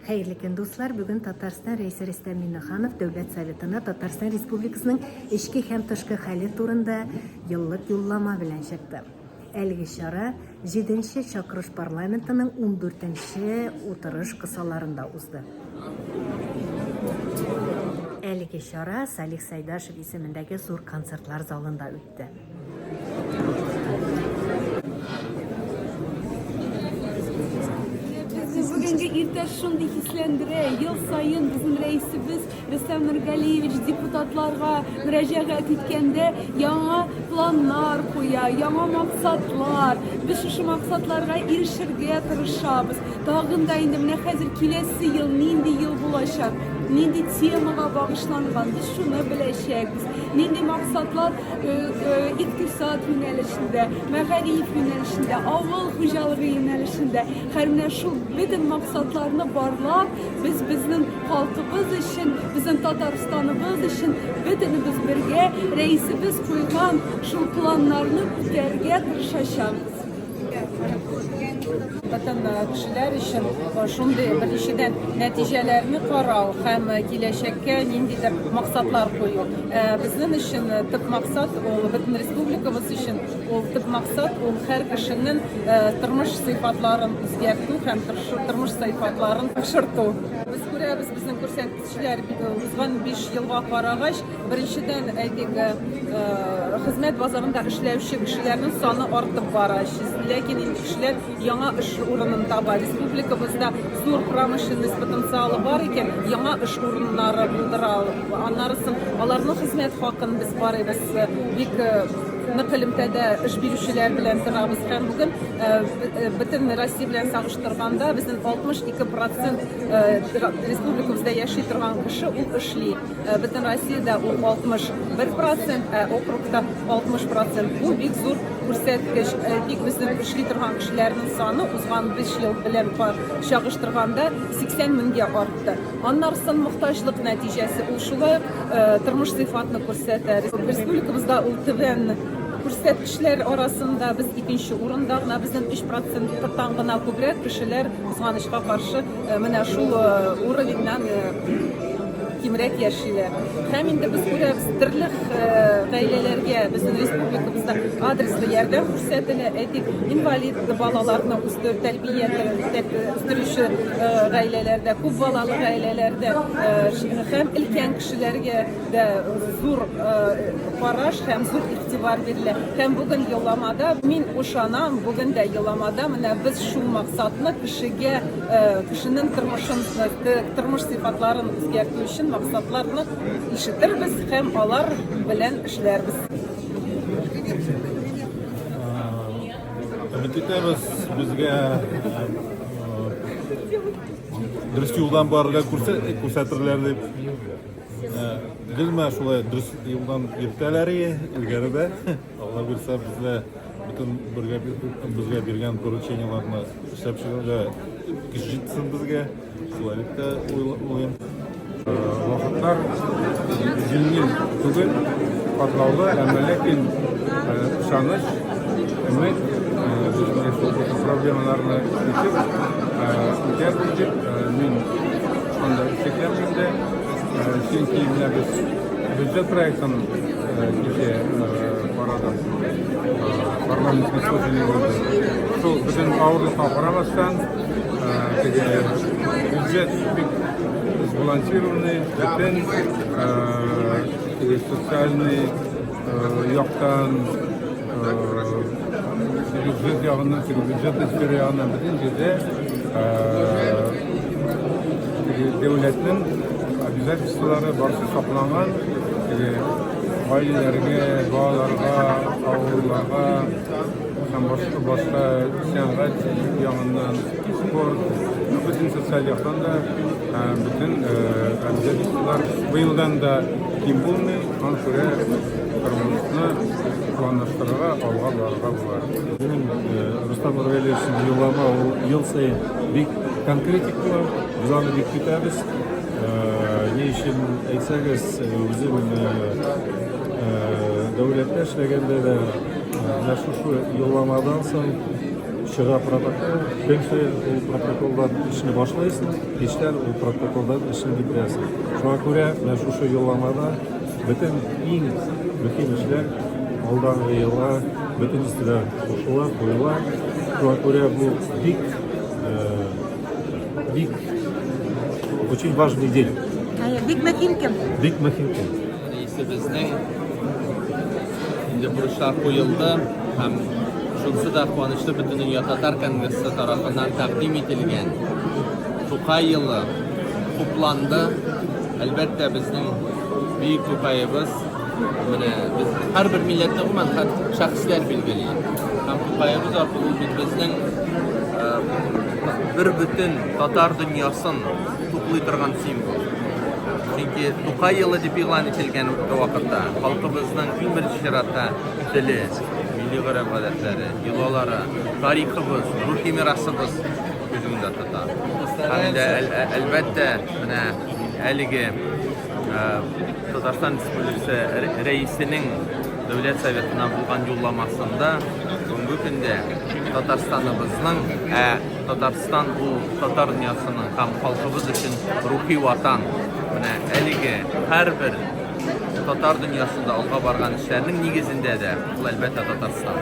Хәерле көн, дуслар! Бүген Татарстан Рәисе Рөстәм Миңнеханов Дәүләт Советына Татарстан Республикасының эчке һәм тышкы хәле турында еллык юллама белән чыкты. Әлеге чара җиденче чакырыш парламентының ундүртенче утырыш кысаларында узды. Әлеге чара Салих Сайдашев исемендәге зур концертлар залында үтте. Безне бүгенге иртә шундый хисләндерә. Ел саен безнең рәисебез Рөстәм Нургалиевич депутатларга мөрәҗәгать иткәндә яңа планнар куя, яңа максатлар. Без шушы максатларга ирешергә тырышабыз. Тагын да инде менә хәзер киләсе ел нинди ел булачак, нинди темага багышланган, без шуны беләчәкбез. Нинди максатлар икътисад юнәлешендә, мәгариф юнәлешендә, авыл хуҗалыгы юнәлешендә. Һәм менә шул бөтен максатларны барлап, без безнең халкыбыз өчен, безнең Татарстаныбыз өчен бөтенебез бергә рәисебез куйган шул планнарны үтәргә тырышачакбыз. Бөтен кешеләр өчен шундый беренчедән нәтиҗәләрне карау һәм киләчәккә ниндидер максатлар кую. Безнең өчен төп максат ул бөтен республикабыз өчен ул төп максат ул һәр кешенең тормыш сыйфатларын үзгәртү һәм тормыш сыйфатларын яхшырту. Без күрәбез, безнең күрсәткечләр узган 5 елга карагач, Беренчедән, әйтик, хезмәт базарында эшләүче кешеләрнең саны артып бара. Ләкин инде кешеләр яңа эш урынын таба. Республикабызда зур промышленность потенциалы бар икән, яңа эш урыннары булдыра. Аннары соң аларның хезмәт хакын без карыйбыз. Бик нык элемтәдә эш бирүчеләр белән торабыз. Һәм бүген бөтен Россия белән чагыштырганда безнең 62 процент республикабызда яши торган кеше ул эшли. Бөтен Россиядә ул 61 процент, ә округта 60 процент. Бу бик зур күрсәткеч. Тик безнең эшли торган кешеләрнең саны узган 5 ел белән чагыштырганда 80 меңгә артты. Аннарысын мохтаҗлык нәтиҗәсе, ул шулай ук тормыш сыйфатны күрсәтә. Республикабызда ул түбән күрсәткечләр арасында без икенче урында гына, безнең 3 проценттан гына күбрәк кешеләр, кызганычка каршы, менә шул уровеньнан кимрәк яшиләр. Һәм инде без күрәбез, төрле гаиләләргә безнең республикабызда адреслы ярдәм күрсәтелә. Әйтик, инвалид балаларны үстер, тәрбия үстерүче гаиләләрдә, күп балалы гаиләләрдә һәм өлкән кешеләргә дә зур караш һәм зур игътибар бирелә. Һәм бүген юлламада, мин ышанам, бүген дә юлламада менә без шул максатны кешегә кешенең тормышын, тормыш сыйфатларын үзгәртү өчен максатларны ишетербез һәм алар белән эшләрбез. Өмет итәбез, безгә дөрес юлдан барырга күрсәтерләр дип. Гел менә шулай дөрес юлдан йөртәләр элгәре дә. Алла бирсә, бездә бөтен бергә безгә биргән поручениеләрне эшләп чыгарга көч җитсен безгә. Шулай дип тә уйлыйм. Вакытлар җиңел түгел, катлаулы, әмма ләкин ышаныч, өмет безне шул проблемаларны чишеп үтәрбез дип мин анда шикләнмим дә. Чөнки менә без бюджет проектын кичә карадык. Парламент слушание булды. Шул бөтен авырлыкка карамастан, теге бюджет бик сбалансированный, бөтен теге социальный яктан, бюджет ягыннан, теге бюджетный сфера ягыннан бөтен җирдә дәүләтнең обязательстволары барысы сакланган, теге гаиләләргә, балаларга, авыруларга һәм башка башка сәнгать ягыннан, спорт, ну, бөтен социаль яктан да бөтен обязательстволар быелдан да ким булмый, шуңа күрә тормышны планлаштырырга, алга барырга була. Безнең Рөстәм Нургалиевичның юллама ул ел саен бик конкретик була. Без аны бик көтәбез. Ни өчен әйтсәгез, үзем дәүләттә эшләгәндә дә менә шушы юлламадан соң Чыга протокол, көн саен ул протоколдан эшне башлыйсың, кичләр ул протоколдан эшне бетерәсең. Шуңа күрә менә шушы юлламада бөтен иң мөһим эшләр алдагы елга бөтенесе дә кушыла, куела. Шуңа күрә бу бик бик очень важный день. Бик мөһим көн. Бик мөһим көн. Рәисебезнең инде бурычлар куелды һәм шунысы да куанычлы, Бөтендөнья татар конгрессы тарафыннан тәкъдим ителгән Тукай елы хупланды. Әлбәттә, безнең бөек Тукаебыз менә без һәрбер милләтне гомумән һәр шәхесләр билгели. Һәм Тукаебыз аркылы ул бит безнең бер бөтен татар дөньясын туплый торган символ. Чөнки Тукай елы дип игълан ителгән вакытта халкыбызның иң беренче чиратта теле, милли гореф-гадәтләре, йолалары, тарихыбыз, рухи мирасыбыз күз уңында тота. Һәм инде әлбәттә, менә әлеге Татарстан Республикасы Рәисенең Дәүләт Советына булган юлламасында бүгенге көндә Татарстаныбызның, ә Татарстан ул татар дөньясының һәм халкыбыз өчен рухи ватан. Менә әлеге һәрбер татар дөньясында алга барган эшләрнең нигезендә дә ул, әлбәттә, Татарстан.